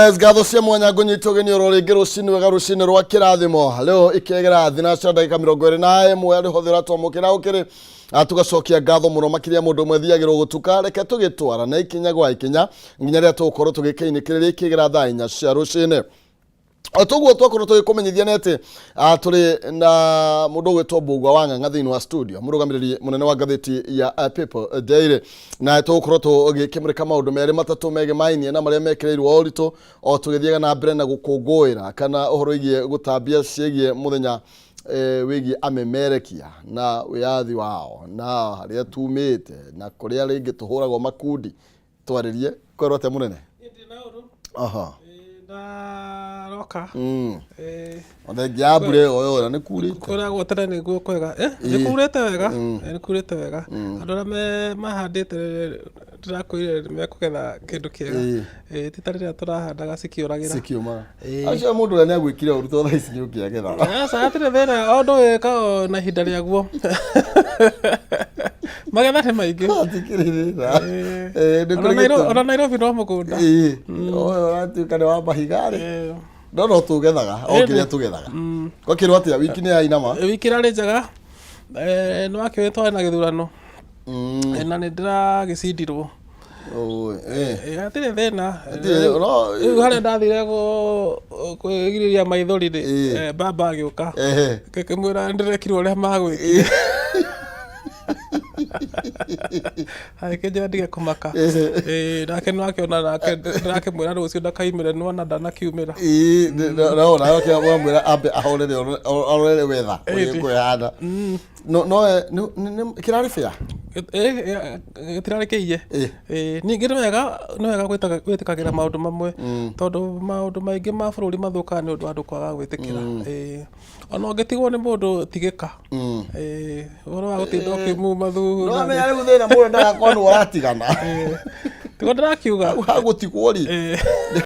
Yes, ngatho cia mwanya ngũnyita ũgeni oro rĩngĩ rũcinĩ wega, rũcinĩ rwa kĩrathimo. Leo ikĩegera thinacara ndagĩka 21 arĩ hothe ũratwamũkĩra ũkĩrĩ. Tũgacokia ngatho mũno makĩria mũndũ ũmwe thiagĩrwo gũtuka. Reke tũgĩtwara na ikinya gwa ikinya nginya rĩrĩa tũgũkorwo tũgĩkĩinĩkĩrĩria ikĩgera thaa 4 cia rũcinĩ. O toguo twakorwo tũgĩkũmenyithia nĩ atĩ tũrĩ na mũndũ ũgwĩtwo Mbũgua wa Ng'ang'a thĩinĩ wa studio, mũrũgamĩrĩri mũnene wa ngathĩti ya People Daily, na tũgũkorwo tũgĩkĩmũrĩka maũndũ merĩ matatũ megemainie na marĩa mekĩrĩirwo ũritũ o tũgĩthiaga na mbere na gũkũngũĩra kana ũhoro wĩgiĩ gũtambia ciĩgiĩ mũthenya wĩgiĩ amemerekia na wĩyathi wao na harĩa tumĩte na kũrĩa rĩngĩ tũhũragwo makundi. Twarĩrie kwerwo atĩa mũnene? Aha. Ndaroka. Thengia ya mbura ĩyo yora nĩ kurĩte. Kwĩragwo tene nĩguo kwega. Nĩ kurĩte wega. Nĩ kurĩte wega. Andũ arĩa mahandĩte ndĩrakwĩrire nĩ mekũgetha kĩndũ kĩega. Ti ta rĩrĩa tũrahandaga cikĩũragĩra. Cikiumaga. Acio mũndũ ũrĩa nĩ agwĩkire ũru to thaa ici nĩ ũkĩagetha. Aca, hatirĩ thĩna, o ũndũ wĩkagwo na ihinda rĩaguo. Magetha nĩ maingĩ. Hatikĩrĩ thĩna. Nĩ kũrĩ gĩtũmi. Ona Nairobi no mũgũnda. Ũyũ ũratuĩka nĩ wa mahiga rĩ. No no tũgethaga o kĩrĩa tũgethaga. Gwakĩrwo atĩa wiki nĩ yainama? Wiki ĩrarĩ njega. Nĩ wakĩũĩ twarĩ na gĩthurano. Na nĩ ndĩragĩcindirwo. Hatirĩ thĩna. Rĩu harĩa ndathire kwĩgirĩrĩria maithori rĩ, baba agĩũka. Ngĩkĩmwĩra ndĩrekirwo ũrĩa magwĩkire. Agĩkĩnjĩra ndige kũmaka. Nake nĩ wakĩona nake ndĩrakĩmwĩra rũciũ ndakaimĩre nĩwona ndanakiumĩra. No nake wamwĩra ambe ahorere arorere wetha ũrĩa kwĩhana. No no kĩrarĩ fair? Gĩtirarĩ kĩiye. Ningĩ nĩ wega nĩ wega gwĩtĩkagĩra maũndũ mamwe tondũ maũndũ maingĩ ma bũrũri mathũkaga nĩ ũndũ wa andũ kwaga gwĩtĩkĩra. Ona ũngĩtigwo nĩ mũndũ tigĩka. Ũhoro wa gũtinda ũkĩmuma thutha. No amenya rĩu thĩna mũndũ ndagakorwo nĩ ũratigana. Tiguo ndĩrakiuga. Hau hagũtigwo rĩ.